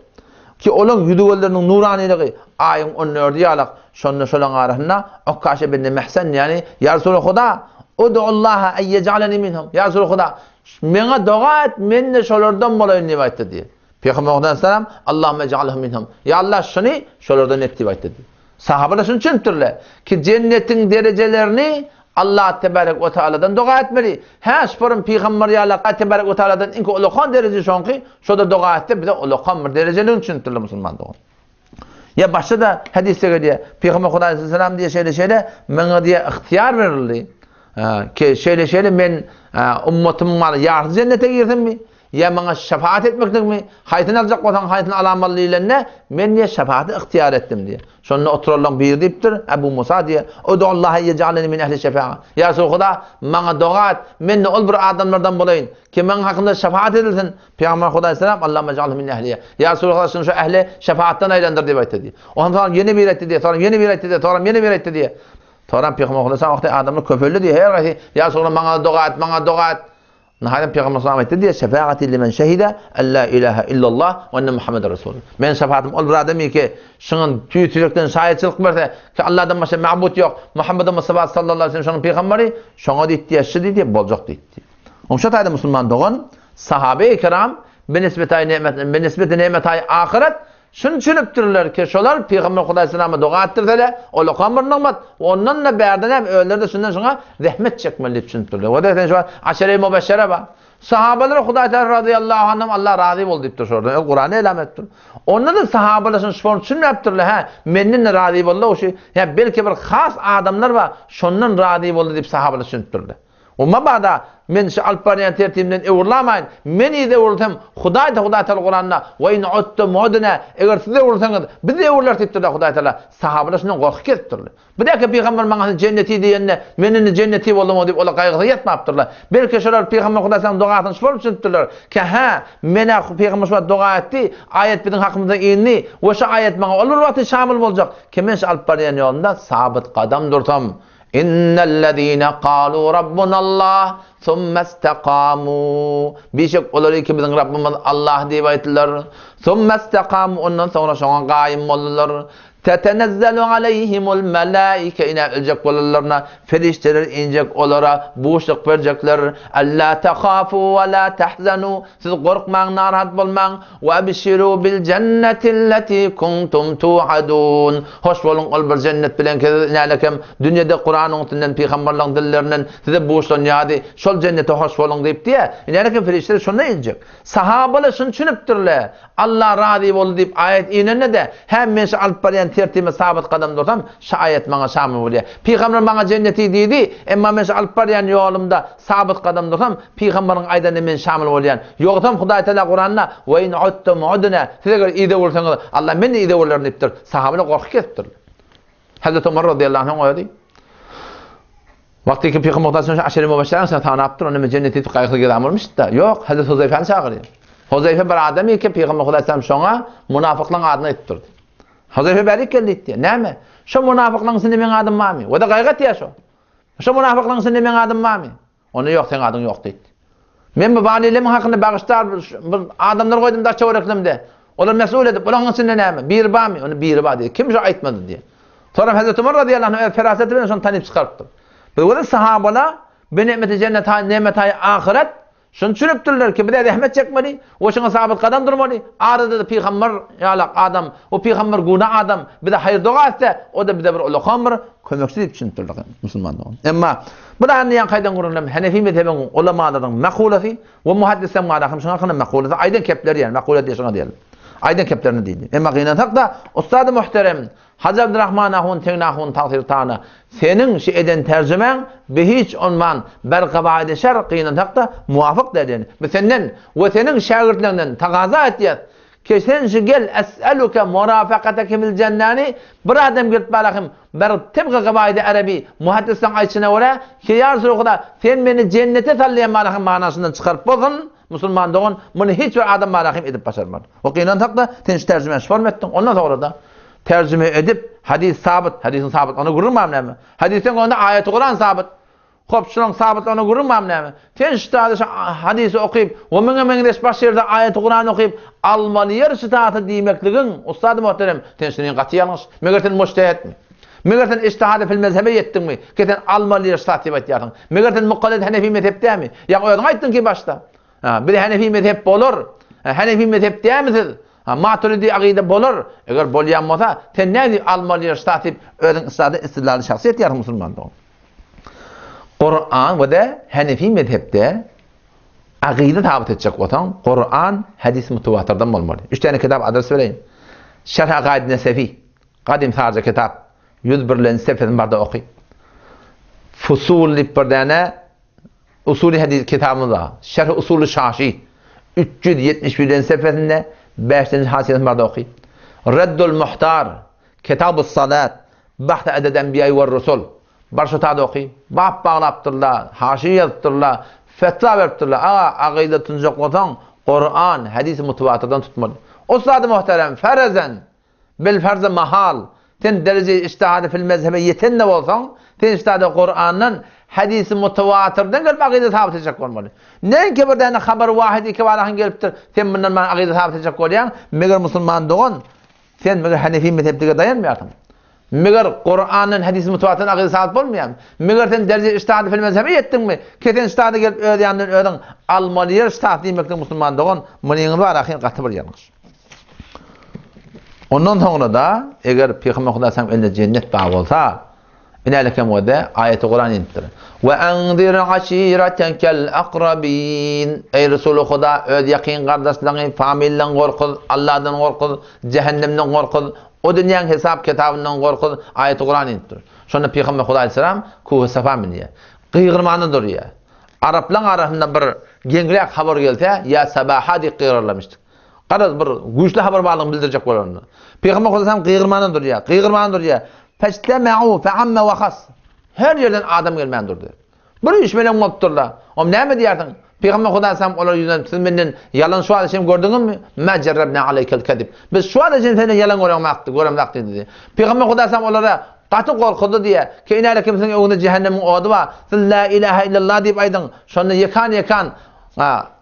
Ki olaň ýüzi-gözleriniň nuranylygy aýyň on dördi ýalak, şonda şolaň arasynda Okkaşa ibn Mihsan, ýagny, Ýa Resuly Huda, ud'ullaha en ýej'aleni minhum, Ýa Resuly Huda, meňe doga et, men-de şolardan bolaýyn diýip aýtdy diýýär. Pygamber aleyhisselam, Allahumme ij'alhu minhum, Ýa Allah, şuny şolardan et diýip aýtdy diýýär. Sahabalar şuny düşünipdirler ki, jennetiň derejelerini Allah tebarek we taaladan doga etmeli. Hä, şuparym pygamber ýaly Allah tebarek we taaladan iňki ulakan dereje şoňky, şo-da doga etse bize ulakan bir derejeligini düşünipdirler musulman dogan. Ýa başga-da hadysda gelýär, Pygamber Hudaý aleyhisselam diýýär şeýle-şeýle, maňa diýýär ygtyýar berildi. Ki şeýle-şeýle men ummatymyň maly ýarysy jennete girsinmi? Ýa maňa şefaat etmeklikmi? Haýsyny aljak bolsaň, haýsyny alamaly diýlende, men diýýär, şefaaty ygtyýar etdim diýýär. Şonda oturanlaryň biri diýipdir, Ebu Musa diýýär, Udullaha ýej'aleni min ehli şefaa. Ýa Resul Huda, maňa doga et, men-de ol bir adamlardan bolaýyn, ki meň hakymda şefaat edilsin. Pygamber Huda aleyhisselam, Allahümme ej'alhu min ehliha. Ýa Resul Huda, şuny şu ehli şefaatdan aýlandyr diýip aýtdy diýýär. Ondan soň ýene biri aýtdy diýýär, soňam ýene biri aýtdy diýýär, soňam ýene biri aýtdy diýýär. Soňam Pygamber Huda aleyhisselam wagty adamlar köpeldi diýýär, her haýsy, Ýa Resul Huda, maňa doga et, maňa doga et. Nahaýat Pygamber sallam aýtdy diýýär, Şefaati limen şehide en la ilahe illallah we enne Muhammeden Resulullah. Meniň şefaatym ol bir adam ki, şuňa tüýs ýürekden şaýatçylyk berse, ki Allahdan başga mabut ýok, Muhammed Mustafa sallallahu aleyhi ve sellem şonuň pygamberi, şoňa diýdi diýýär, şu diýdi, boljak diýdi. Oň şu taýda musulman dogan, sahabe-i kiram, binisbetaý nimet, binisbeti nimetaý ahyret, Şuny düşünipdirler ki, şolar Pygamber Hudaý Salama doga etdirseler, ol okan bir nygmat, ondan-da bärden hem özleri-de şundan şuňa zähmet çekmeli diýip düşünipdirler. O-da sen şu wagt Aşere-i Mübeşşere bar. Sahabalar Hudaý Teala razyýallahu anhum Allah razy boldy diýipdir şolardan. Ol Kurany elam edipdir. Onda-da sahabalar şuny şony düşünmäpdirler, hä, menden-de razy boldy, o şu, hä, belki bir has adamlar bar, şondan razy boldy diýip sahabalar düşünipdirler. O mabada, men şu alyp barýan tertibimden öwrülamaýyn. Men yza öwrülsem, Hudaý-da Hudaý Tagala Kuranda, Ve in udtum udna, eger siz öwrülseňiz, biz-de öwrüleris diýipdir-de Hudaý Tagala. Sahabalar şundan gorky kesipdirler. Bu däki pygamber maňa sen jenneti diýende, men indi jenneti boldum-ow diýip, olar gaýgysyna ýatmapdyrlar. Belki şolar pygamber Hudaý Tagalaň dogasyny şu bolup düşünipdirler. Ki hä, men-ä pygamber şu wagt doga etdi, aýat biziň hakymyzda indi we şu aýat maňa ol bir wagty şamyl boljak. Ki men şu alyp barýan ýolumda sabyt gadam dursam, Innellezine kalu rabbunallah summestekamu. Bişek olar ki biziň Rabbymyz Allah diýip aýtdylar. Summestekamu ondan soňra şoňa gaýym boldular. Tetenezzelu aleyhimul melaike ine öljek bolanlaryna perişdeler injek olara buşluk berjekler. Alla tahafu we la tahzanu. Siz gorkmaň, narahat bolmaň. Webşiru bil jennetilleti kuntum tuadun. Hoş boluň ol bir jennet bilen ki siz nälekem dünýede Kuranyň üstünden pygamberleň dillerinden size buşlanýardy. Şol jennete hoş boluň diýip diýä. Nälekem perişdeler şonda injek. Sahabalar şuny düşünipdirler. Allah razy boldy diýip aýat inende-de, hä men şu alyp barýan tertibime sabyt gadam dursam, şu aýat maňa şamyl bolýar. Pygamber maňa jenneti diýdi, emma men şu alyp barýan ýolumda sabyt gadam dursam, Pygamberiň aýdanyna men şamyl bolýan. Ýogsam Hudaý Teala Kuranda, Ve in udtum udna, siz eger yza öwrülseňiz, Allah men-de yza öwrülerin diýipdir. Sahabalar gorky kesipdirler. Hazreti Omar razyýallahu anhuň özi Wagty ki Pygamber Hudaý sallallahu aleyhi ve sellem sen sanapdyr, onda men jennete ýetip gaýgysyz gezäm bolmuşdy-da. Ýok, Hazreti Huzeýfäni çagyrýar. Huzeýfe bir adam eken, Pygamber Hudaý sallam şoňa munafyklaryň adyny aýdyp durdy. Huzeýfe bärik geldi diýdi. Näme? Şo munafyklaryň içinde meň adym barmy? O-da gaýgy etýär şo. Şo munafyklaryň içinde meň adym barmy? Onda ýok, seň adyň ýok diýdi. Men bu banilemiň hakyny bagyşlar bir adamlar goýdum daş töwereklemde. Olar mesul edip, olaryň içinde näme? Biri barmy? Onda biri bar diýdi. Kim şu aýtmady diýdi. Soňra Hazreti Umar razyýallahu anh öz feraseti bilen şony tanyp çykarypdyr. Biz göre sahabalar bi nimeti jennet hay nimet hay ahyret Şuny düşünipdirler ki, bize zähmet çekmeli we şuňa sabyt gadam durmaly. Arada-da pygamber ýalak adam, o pygamber guna adam bize haýyr doga etse, o-da bize bir ulakan bir kömekçi diýip düşünipdirler musulman dogan. Emma bu da anlaýan kaýdan gürrüňlem Hanefi mezhebiň ulamalaryň makulasy we muhaddisleriň mala hem şuňa hakynda makulasy aýdan kepleri ýaly makula diýip şuňa diýeli. Aýdan keplerini diýdi. Emma gynansak-da ussady muhterem Hajy Abdurrahman ahun tegin ahun tagsyr tana seniň şu eden terjimäň bi hiç onman ber gabaidi şer gynansak-da muwafyk däl ýöne biz senden we seniň şägirtleriňden tagaza etýäs. Ki sen şu gel es'eluke murafakateke fil jennäni bir adam gelip barahym bir tibgi gabaýdy arabi muhaddislaň aýtşyna görä ki ýa Resuly Huda sen meni jennete sal diýen barahym manasyndan çykaryp bolsun musulman dogan muny hiç bir adam barahym edip başarmaz. We gynansakda sen şu terjimäni şu forma etdiň ondan soňrada terjime edip hadys sabyt hadysyň sabyt ona gürrüň barmy näme hadysdan onda aýaty Kuran sabyt Hop, şunuň sabytlygyna gürrüň barmy näme? Sen şu zady şu hadysy okyp we muňa meňzeş başga ýerde aýaty Kuran okyp, almaly ýer şu zady diýmekligiň, ussady muhterem, sen şunyň gaty ýalňyş. Meger sen mujtehedmi? Meger sen ijtihady fil mezhebe ýetdiňmi, ki sen almaly ýer şu zat diýip aýtýarsyň? Meger sen mukallid hanefi mezhep dälmi? Ýa özüň aýtdyň ki başda. Ha, biz hanefi mezhep bolar. Hanefi mezhep dälmi siz? Ha, maturidi agyda bolar. Eger bolýan bolsa, sen nädip almaly ýer şu zat diýip özüň ussady istidlaly şahsy etýärsiň musulman dogan. Kuran we-de Hanefi mezhepde agyda sabyt etjek bolsaň, Kuran, hadis mutawatyrdan bolmaly. Üç däne kitap adres bereýin. Şerh Akaid Nesefi, gadym sarja kitap, 101-lenji sefesini barda oky. Fusul diýip bir däne usuly hadis kitabymyz bar. Şerh Usuly Şaşi, 371-lenji sefesinde 5-nji hasyýasyny barda oky. Reddul Muhtar, Kitabus Salat, Bahs eded enbiýaý we rusul. Bar şu tada oky. Bap baglapdyrlar, haşiýe ýazypdyrlar, fetwa beripdirler. Aga, agyda tunjak bolsaň, Kuran, hadisi mutawatyrdan tutmaly. Ussady muhterem, ferezen, bil farzy mahal, sen dereje-i ijtihady fil mezhebe ýeten-de bolsaň, sen ijtihady Kurandan, hadisi mutawatyrdan gelip agyda sabyt etjek bolmaly. Näinki bir däne habar wahid iki barahan gelipdir, sen mundan maňa agyda sabyt etjek bolýaň, meger musulman dogan, Sen meger Hanefi mezheplige daýanmaýarsyň? Meger Kurandan, hadis mutawatyrdan akyda sabyt bolmaýarmy? Meger sen derje ijtihady fil mezhebe ýetdiňmi? Ki sen ijtihada gelip öz ýanyndan özüň almaly ýer ijtihad diýmeklik musulman dogan, munyňyz bar ahyn gaty bir ýalňyş. Ondan soňra-da eger Pygamber Hudaý saňa elinde jennet bar bolsa, Inälik hem wede aýaty Kuran inipdir. We anzir aşiratekel akrabin. Eý Resuly Huda, öz ýakyn gardaşlaryňy, familiýaňy gorkuz, Allahdan gorkuz, jähennemden gorkuz, o dünýäň hesap kitabyndan gorkuz aýaty Kuran inipdir. Şonda Pygamber Huda aleyhisselam Kuhy Safa münýär. Gygyrmana durýar. Araplaryň arasynda bir geňräk habar gelse, ýa sabaha diýip gygyrarlarmyşdyk. Garaz bir güýçli habar barlygyny bildirjek bolanda. Pygamber Hudaýam gygyrmandan durýar, gygyrmandan durýar. Feçtemeu feamme we has. Her ýerden adam gelmän durdy. Bir iş bilen bolupdyrlar. Om näme diýersiň? Pygamber Hudaýam olara ýüzlenip, siz menden ýalan şu wagta çenli gördüňizmi? Ma jerrebna aleýkel kezib. Biz şu wagta çenli senden ýalan göremzakdy, göremzakdy diýdi. Pygamber Hudaýam olara gaty gorkuzdy diýýär. Ki inäle kimsiň öňünde jähennemiň ody bar. Siz la ilaha illallah diýip aýdyň. Şonda ýekan-ýekan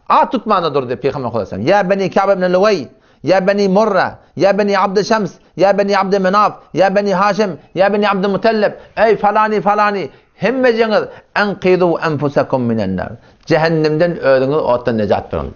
At tutmanda durdy Pygamber Hudaý Ýa Beni Ka'b ibn Luweý, ýa Beni Murra, ýa Beni Abdy Şems, ýa Beni Abdy Menaf, ýa Beni Haşim, ýa Beni Abdy Mutellep, eý falany falany, hemmejeňiz enkizu enfusekum minen-nar. Jähennemden özüňizi otdan nejat beriň.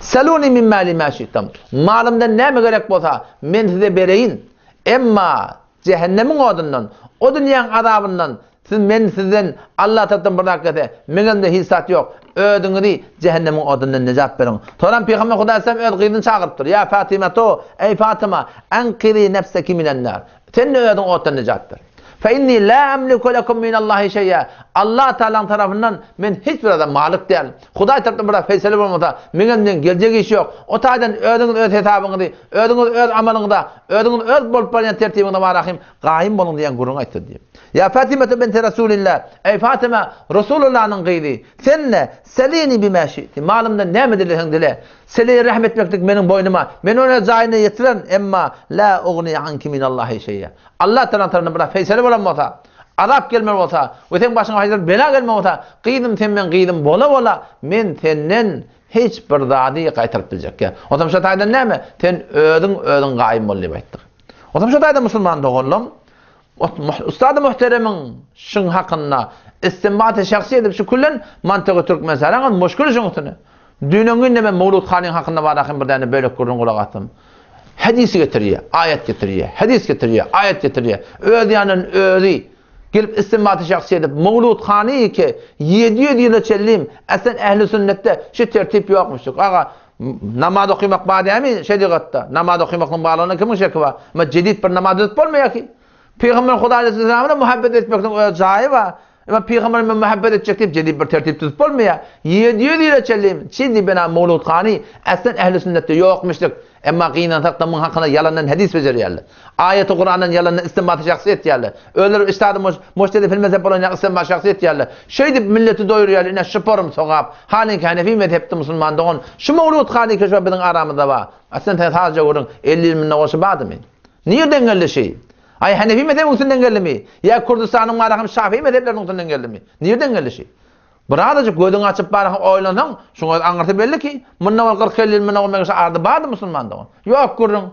Seluni min mali ma şi'tum. Malymdan näme gerek bolsa, men size bereýin. Emma jähennemiň odundan, o dünýäň azabyndan Siz men sizden Allah tarapdan bir zat gelse, meňemde hiç zat ýok. Özüňizi jähennemiň odundan nejat beriň. Soňram Pygamber Hudaý aleyhisselam öz gyzyny çagyrypdyr. Ýa Fatymetu, eý Fatyma, enkizi nefseki minen-nar. Sen-de özüňi otdan nejat ber. Fe inni la emliku lekum minallahi şeý'a. Allah Tagalaň tarapyndan men hiç bir zada malik däl. Hudaý tarapdan bir zat feýsele bolmasa, meňemden geljek iş ýok. O taýdan özüňiz öz hesabyňyzy, özüňiz öz amalyňyza, özüňiz öz bolup barýan tertibiňize barahym Gaýym boluň diýen gürrüňi aýtdy diýip. Ýa Fatimatu binti Rasulillah, eý Fatima, Rasulullanyň gyzy, sen-de, selini bima şi'ti, malymdan näme dileseň dile. Sile rehm etmeklik meniň boýnuma, men ony jaýyna ýetirerin, emma la ugni anki minallahi şeý'a. Allah Tagalaň tarapyndan bir feýsele bolan bolsa, azap gelmeli bolsa we seň başyňa haýsy bir bela gelmeli bolsa, gyzym sen meň gyzym bola-bola, men senden hiç bir zady gaýtaryp biljek däl. Onsoň şo taýdan näme? Sen özüň özüň gaýym bol diýip aýtdyk. Onsoň şo taýda musulman doganlam, Ustady muhteremiň şuň hakynda istinbaty şahsy edip şu küllen mantygy türkmensäraňyz muşkul şuň üstüne. Düýn öňňin de men Mowlud hanyň hakynda barahym bir däne bölek gürrüň gulak asdym. Hadis getirýär, aýat getirýär, hadis getirýär, aýat getirýär. Öz ýanyndan özi gelip istinbaty şahsy edip Mowlud hany ki 700 ýyla çenlim aslen ehli sünnetde şu tertip ýokmuşdyk. Aga Namaz okymak bar dämi şerigatda? Namaz okymaklygyň barlygyna kimiň şeki bar? Emma jedid bir namaz düzüp bolmaýar ki. Pygamber Hudaý aleyhisselamyna muhabbet etmekligiň öz jaýy bar. Emma pygambere men muhabbet etjek diýip jedid bir tertip düzüp bolmaýar. 700 ýyla çenli çizdi bena mawludhany aslen ehli sünnetde ýokmuşlyk. Emma gynansakda muň hakynda ýalandan hadys bejerýärler. Aýaty Kurandan ýalandan istinbaty şahsy etýärler. Özleri ijtihady mujtehidi fil mezhep bolan ýaly istinbat şahsy etýärler. Şeýdip milleti doýurýarlar ine şuporym sogap. Halyňky hanefi mezhepde musulman dogan şu mawludhany ki şu biziň aramyzda bar. Aslen sen sadja görüň 50 ýyl mundan goşa bardymy? Nirden geldi şi? Aý Hanefi mezhebiň üstünden geldimi? Ýa Kürdüstanyň baraham Şafii mezhepleriniň üstünden geldimi? Nirden geldi şi? Birazajyk gözüňi açyp baraham oýlansaň, şuň öz aňyrsy belli ki, mundan ol 40-50 ýyl mundan ol meňşe ardy bardy musulman dogan. Ýok gürrüň.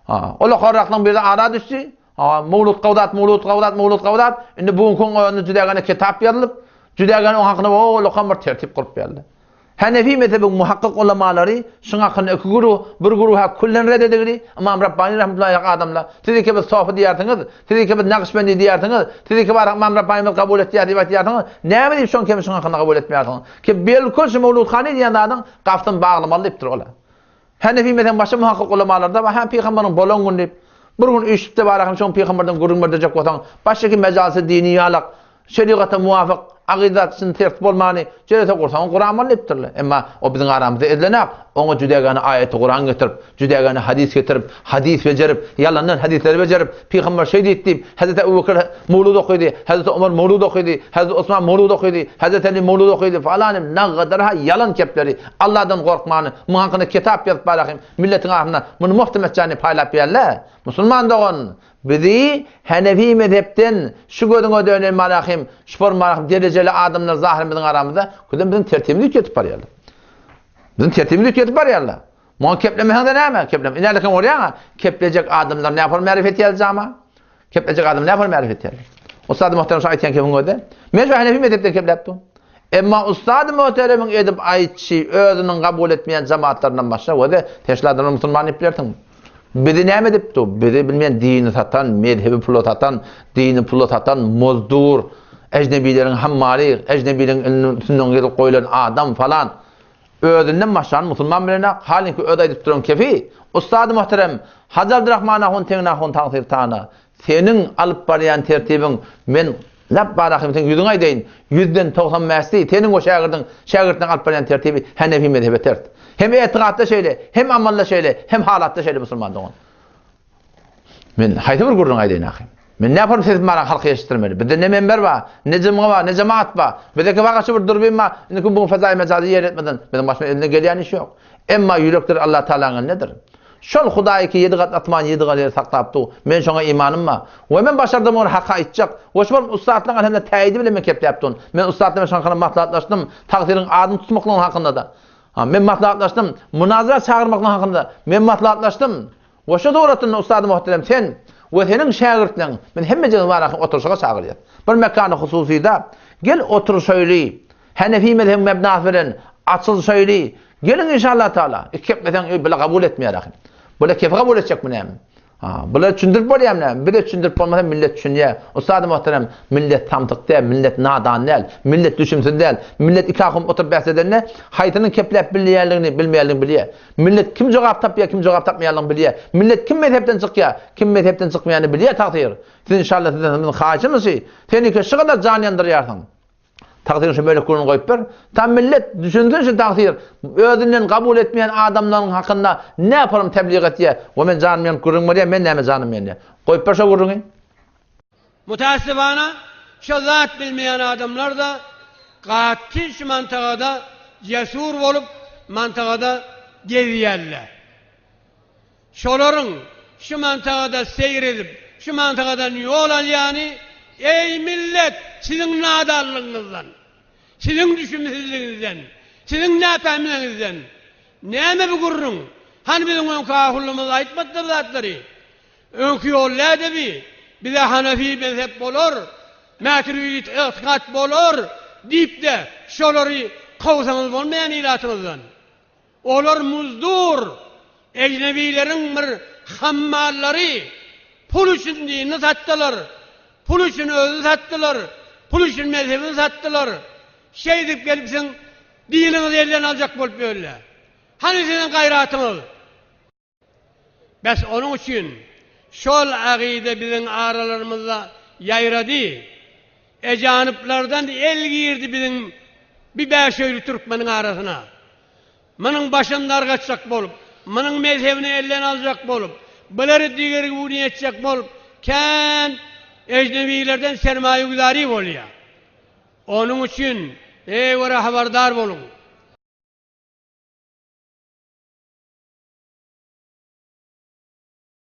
Ha, ol okarraklaryň biri ara düşdi. Ha, Mawlud Gawdat, Mawlud Gawdat, Mawlud Gawdat. Indi bu günkiň özünde jüdägene kitap ýazylyp, jüdägene oň hakynda o lokam bir tertip gurup berdi. Hanefi mezhebiň muhakkyk ulamalary şuň hakynda iki güruh, bir güruha küllen red edigini, Ymam Rabbani rahmetullahi aleyh adamlar, siz iki biz sofy diýersiňiz, siz iki biz nagyşbendi diýersiňiz, siz iki barak Ymam Rabbanymyz kabul etýär diýip aýtýarsyňyz, näme diýip şoň kemi şuň hakynda kabul etmeýärsiňiz? Ki belkul şu Mewludhany diýen zadyň gafsyny baglamaly diýipdir olar. Hanefi mezhebiň başga muhakkyk ulamalary-da bar, hä pygamberiň bolan güni diýip, bir gün üýşüp-de barak hem şoň pygamberden gürrüň berdirjek bolsaň, başga mejalisde dini ýalak, Şerigata muwafyk, agyzat üçin ters bolmany, jelese gursaňy guramaly diýipdirler. Emma o biziň aramyzda edilenak, oňa jüdägäni aýaty Kuran getirip, jüdägäni hadys getirip, hadys bejerip, ýalandan hadysleri bejerip, pygamber şeý diýdi diýip, Hezreti Ebu Bekir mowlud okydy, Hezreti Omar mowlud okydy, Hezreti Osman mowlud okydy, Hezreti Eli mowlud okydy falan diýip, nagadar-ha ýalan kepleri, Allahdan gorkmany, muň hakynda kitap ýazyp barahym, milletiň arasynda muny muhtametjany paýlap ýörler. Musulman dogan! Bizi Hanefi mezhepden şu gözüňe dönen marahym, şupor marahym derejeli adamlar zahyr biziň aramyzda, ködem biziň tertibimizi üýtgedip barýarlar. Biziň tertibimizi üýtgedip barýarlar. Muňa keplemeseň-de näme? Keplem. Inälekin bolýaňa, keplejek adamlar näme märifet ýazjama? Keplejek adam näme märifet ýazýar? Ustad muhterem şu aýtýan kepiň özi. Men şu Hanefi mezhepden kepläp dur. Emma ustad muhteremiň edip aýtşy özüniň kabul etmeýän jemaatlaryndan başga özi teşli adamlar musulman diýip bilersiň. Bizi näme edip dur? Bizi bilmeýän dini satan, mezhebi pula satan, dini pula satan muzdur, ejnebileriň hammary, ejnebileriň eliniň üstünden gelip goýlan adam falan. Özünden başlan musulman bilenak, halinki öz aýdyp duran kefi. Ustady muhterem, Hajy Abdurrahman ahun teňin ahun tagsyr tana. Seniň alyp barýan tertibiň men lap barahym seň ýüzüňe aýdaýyn, ýüzden 90 bäşsi seniň we şägirdiň, şägirtleň alyp barýan tertibi Hanefi mezhebe ters. Hem etigatda şeýle, hem amalda şeýle, hem halatda şeýle musulman dogan. Men haýsy bir gürrüň aýdaýyn ahym? Men näme sesim bar halka eşitdirmeli? Bizde ne menber bar, ne jymgy bar, ne jemaat bar. Bizdeki bagaçy bir dürbin bar. Indiki bu fezaý mejazy ýer etmeden biziň başymyz elinden gelýän iş ýok. Emma ýürekler Allah Taalanyň elindedir. Şol Hudaý ki ýedi gat asman, ýedi gat ýeri saklap dur. Men şoňa imanym bar. We men başardym ony haka aýtjak. We şu bir ussatlaryň alhamdulillah täýidi bilen men kepläp durun. Men ussatlar bilen şoň hakynda maslahatlaşdym. Tagsyryň adyny tutmaklygyň hakynda-da. Ha, men maslahatlaşdym. Munazara çagyrmaklygyň hakynda men maslahatlaşdym. We şu suratynda ussady muhterem sen we seniň şägirtleň biz hemmejigimiz baraky oturyşyga çagyrýas. Bir mekany hususyda gel oturyşaýly. Hanefi mezhebiň mebnasy bilen açylyşaýly. Geliň inşallah taala. Iki kepleseň öý bile kabul etmeýär ahym. Bile kefi kabul etjekmi näme? Ha, bular düşündirip bolýarmy näme? Bize düşündirip bolmasa millet düşünýär. Ussady muhterem, millet samsyk däl, millet nadan däl, millet düşümsiz däl. Millet iki ahun oturyp bäs edende haýsynyň kepläp bilýänligini, bilmeýänligini bilýär. Millet kim jogap tapýar, kim jogap tapmaýanlygyny bilýär. Millet kim mezhepden çykýar, kim mezhepden çykmaýanyny bilýär tagsyr. Siz inşallah sizden biziň haýyşymyz şi, sen iki şu gadar jan ýandyrýarsyň. Tagsyryň şu bölek gürrüňini goýup ber. Tam millet düşünsin şu tagsyr özünden kabul etmeýän adamlaryň hakynda näparam tebliğ etýär. We men janym ýanyp gürrüň berýän, men näme janym ýanýar. Goýup ber şo gürrüňi. Mutaassibana şo zat bilmeýän adamlar-da gaty şu mantagada cesur bolup mantagada gezýärler. Şolaryň şu mantagada seýr edip, şu mantagadan ýol alýany, eý millet, siziň nadanlygyňyzdan, siziň düşümsizligiňizden, siziň näpähimligiňizden. Näme bu gürrüň? Hany biziň öňki ahullymyz aýtmadylar zatlary? Öňki ýol näde bi? Bize Hanefi mezhep bolar, Mäturidit ygtykat bolar diýip-de, şolary kowsaňyz bolmaýan ilatyňyzdan. Olar muzdur, ejnebileriň bir hammallary, pul üçin dinini satdylar, pul üçin özüni satdylar, pul üçin mezhebini satdylar. Şeýdip gelipsiň, diniňizi elden aljak bolup ýörler. Hany siziň gaýratyňyz? Bes onuň üçin şol agyda biziň aralarymyzda ýaýrady. Ejanyplardan el girdi biziň bi bäşöýli türkmeniň arasyna. Munuň başyny dargatjak bolup, munuň mezhebini elden aljak bolup, bulary digerguni etjek bolup, kän ejnebilerden sermaýaguzary bolýar. Onuň üçin, eý, görä habardar boluň!